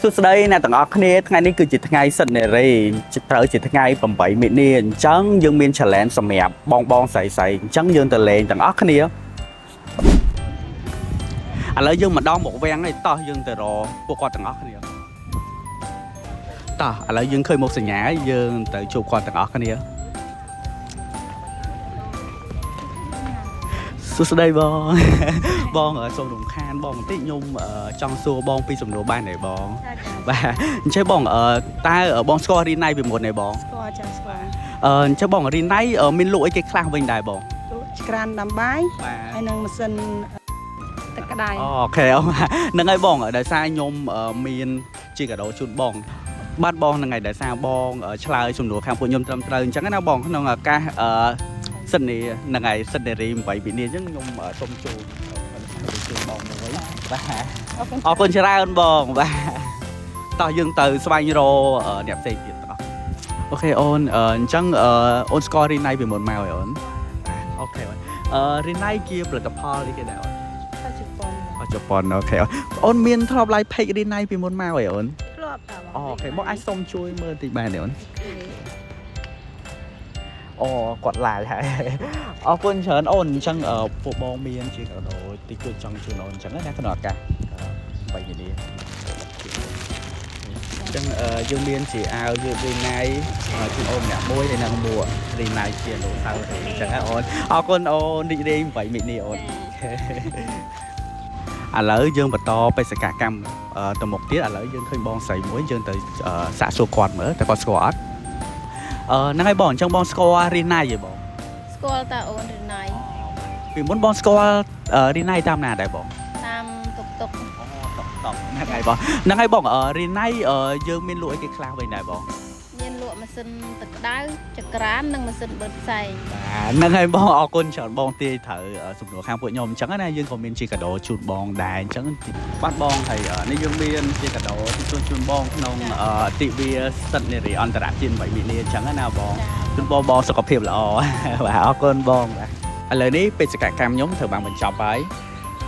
សួស្តីអ្នកទាំងអស់គ្នាថ្ងៃនេះគឺជាថ្ងៃសិទ្ធិនារីត្រូវជាថ្ងៃ8មិនិនាអញ្ចឹងយើងមាន challenge សម្រាប់បងបងស្រីស្រីអញ្ចឹងយើងទៅលេងទាំងអស់គ្នាឥឡូវយើងមកដល់មកវាំងហើយតោះយើងទៅរកពួកគាត់ទាំងអស់គ្នាតោះឥឡូវយើងឃើញមុខសញ្ញាហើយយើងទៅជួបគាត់ទាំងអស់គ្នាសួស្តីបង បងសូមរំខានបងបន្តិចខ្ញុំចង់សួរបងពីសំណួរបានទេបង ចាចា បាទអញ្ចឹងបងតើបងស្គាល់រីណៃពីមុនទេបង ស្គាល់ចាស្គាល់ អញ្ចឹងបងរីណៃមានលក់អីគេខ្លះវិញដែរបង លក់ឆ្ក្រានដាំបាយ បាទ ហើយនឹងម៉ាស៊ីនទឹកក្តៅ OK អូហ្នឹងហើយបងដោយសារខ្ញុំមានជាកាដូជូនបងបាទបងហ្នឹងហើយដោយសារបងឆ្លើយសំណួរខាងពួកខ្ញុំត្រឹមត្រូវអញ្ចឹងណាបងក្នុងឱកាសសិទ្ធិហ្នឹងហើយសិទ្ធិនារី8វិនាអញ្ចឹងខ្ញុំសូមជូនជូនបងមួយបាទ អរគុណ អរគុណច្រើនបងបាទតោះយើងទៅស្វែងរកអ្នកផ្សេងទៀតទាំងអស់ OK អូនអញ្ចឹងអូនស្គាល់រីណៃពីមុនមកហើយអូន OK អូនរីណៃជាផលិតផលអីគេដែរអូន ខាងជប៉ុន អជប៉ុន OK អូនអូនមានធ្លាប់ like page រីណៃពីមុនមកហើយអូន ធ្លាប់តាបង OK បងអាចសុំជួយមើលតិចបានទេអូនអូគាត់ like ហើយអរគុណច្រើនអូនអញ្ចឹងពួកបងមានជាកាដូតិចតួចចង់ជូនអូនអញ្ចឹងណាក្នុងឱកាស8នាទី អញ្ចឹងយើងមានជាអាវយឺតរីណៃជូនអូនម្នាក់មួយហើយនិងមួករីណៃជាអនុស្សាវរីយ៍អញ្ចឹងណាអូនអរគុណអូនរីករាយ8មិនិនាអូនឥឡូវយើងបន្តបេសកកម្មទៅមុខទៀតឥឡូវយើងឃើញបងស្រីមួយយើងទៅសាកសួរគាត់មើលតើគាត់ស្គាល់អត់ហ្នឹងហើយបងអញ្ចឹងបងស្គាល់រីណៃហ៎បង ស្គាល់តាអូនរីណៃ ពីមុនបងស្គាល់រីណៃតាមណាដែរបង តាមតុកតុក អូតុកតុកហ្នឹងហើយបងហ្នឹងហើយបងរីណៃយើងមានលក់អីគេខ្លះវិញដែរបង មានលក់ម៉ាស៊ីនទឹកក្តៅចក្រាននិងម៉ាស៊ីនបឺតផ្សែង បាទហ្នឹងហើយបងអរគុណច្រើនបងទាយត្រូវសំណួរខាងពួកខ្ញុំអញ្ចឹងណាយើងក៏មានជាកាដូជូនបងដែរអញ្ចឹងបាទបងហើយនេះយើងមានជាកាដូជូនជូនបងក្នុងទិវាសិទ្ធិនារីអន្តរជាតិ8មីនាអញ្ចឹងណាបងជូនបងបងសុខភាពល្អបាទអរគុណបងបាទឥឡូវនេះបេសកកម្មខ្ញុំត្រូវបានបញ្ចប់ហើយ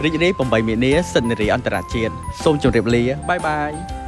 រីករាយ8មីនាសិទ្ធិនារីអន្តរជាតិសូមជម្រាបលា bye bye.